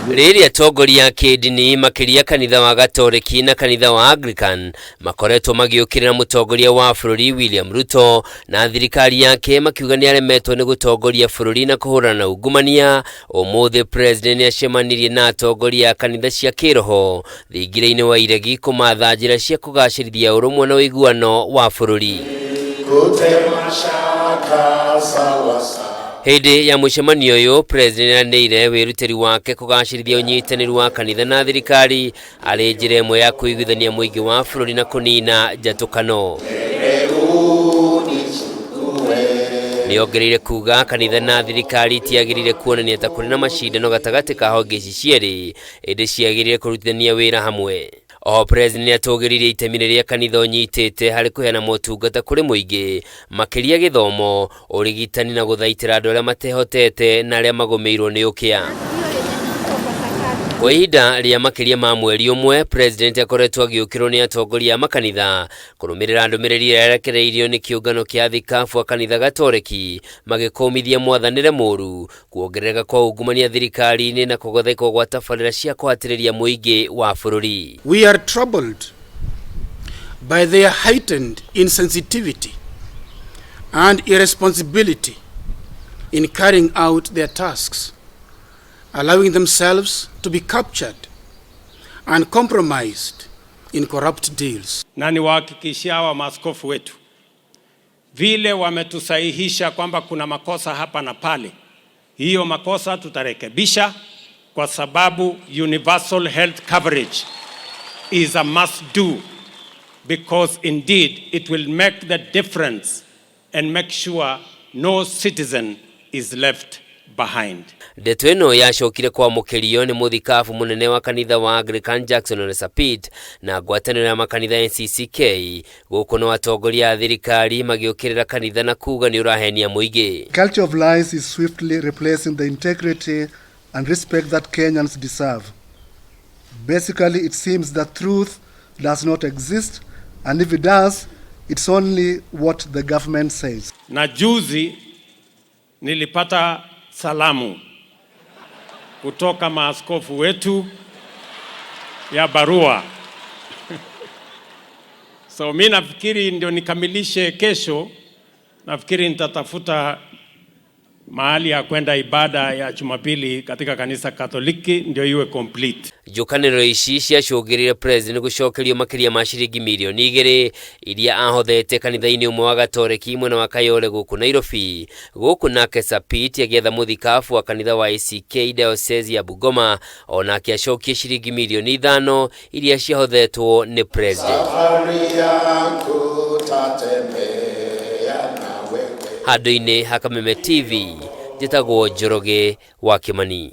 Rĩrĩa atongoria a kĩndini makĩria kanitha wa Gatoreki na kanitha wa Anglican makoretwo magĩũkĩrĩra mũtongoria wa bũrũri William Ruto na thirikari yake makiuga nĩ aremetwo nĩ gũtongoria bũrũri na kũhũrana na ungumania, ũmũthĩ president nĩ acemanirie na atongoria a kanitha cia kĩroho thingira-inĩ wa iregi kũmatha njĩra cia kũgacĩrithia ũrũmwe na ũiguano wa bũrũri. Hĩndĩ ya mũcemanio ũyũ, President nĩeranĩire wĩrutĩri wake kũgacĩrithia ũnyitanĩri wa kanitha na thirikari arĩ njĩra ĩmwe ya kũiguithania mũingĩ wa bũrũri na kũnina njatũkano. Nĩongereire kuga kanitha na thirikari itiagĩrĩire kuonania ta kũrĩ na macindano gatagatĩ ka honge ici cierĩ, ĩndĩ ciagĩrĩire kũrutithania wĩra hamwe. Oho President nĩatũgĩririe itemi rĩrĩa kanitha ũnyitĩte harĩ kũheana motungata kũrĩ mũingĩ, makĩria gĩthomo, ũrigitani na gũthaitĩra andũ arĩa matehotete na arĩa magũmĩirwo nĩ ũkĩa. Kwa ihinda rĩa makĩria ma mweri ũmwe, President akoretwo agĩũkĩrwo nĩ atongoria a makanitha kũrũmĩrĩra ndũmĩrĩri ĩrĩa yerekereirio nĩ kĩũngano kĩa athikabu a kanitha Gatoreki magĩkũmithia mwathanĩre mũru, kuongerereka kwa ungumania thirikari-inĩ na kũgothekwo gwa tabarĩra cia kũhatĩrĩria mũingĩ wa bũrũri. We are troubled by their heightened insensitivity and irresponsibility in carrying out their tasks, allowing themselves to be captured and compromised in corrupt deals. Na niwahakikishia hawa maaskofu wetu vile wametusahihisha kwamba kuna makosa hapa na pale, hiyo makosa tutarekebisha, kwa sababu universal health coverage is a must do because indeed it will make the difference and make sure no citizen is left behind. Ndeto ĩno yacokire kwamũkĩrio nĩ mũthikabu mũnene wa kanitha wa Anglican Jackson Ole Sapit na ngwatanĩro ya makanitha NCCK. Gũkũ no atongoria a thirikari magĩũkĩrĩra kanitha na kuga nĩ ũrahenia mũingĩ. Culture of lies is swiftly replacing the integrity and respect that Kenyans deserve. Basically, it seems that truth does not exist, and if it does, it's only what the government says. Na juzi nilipata salamu kutoka maaskofu wetu ya barua. So mi nafikiri ndio nikamilishe kesho, nafikiri nitatafuta mahali ya kwenda ibada ya Jumapili katika kanisa Katoliki ndio iwe complete. Njũkanĩrĩro ici ciacũngĩrĩire President gũcokerio makĩria ma ciringi mirioni igĩrĩ iria ahothete kanitha-inĩ ũmwe wa Gatoreki mwena wa Kayole gũkũ Nairobi. Gũkũ nake Sapit agĩetha mũthikabu wa kanitha wa ACK Diocese ya Bungoma onake acokie ciringi mirioni ithano iria ciahothetwo nĩ President. Handũ-inĩ ha Kameme TV, njĩtagwo Njoroge wa Kĩmani.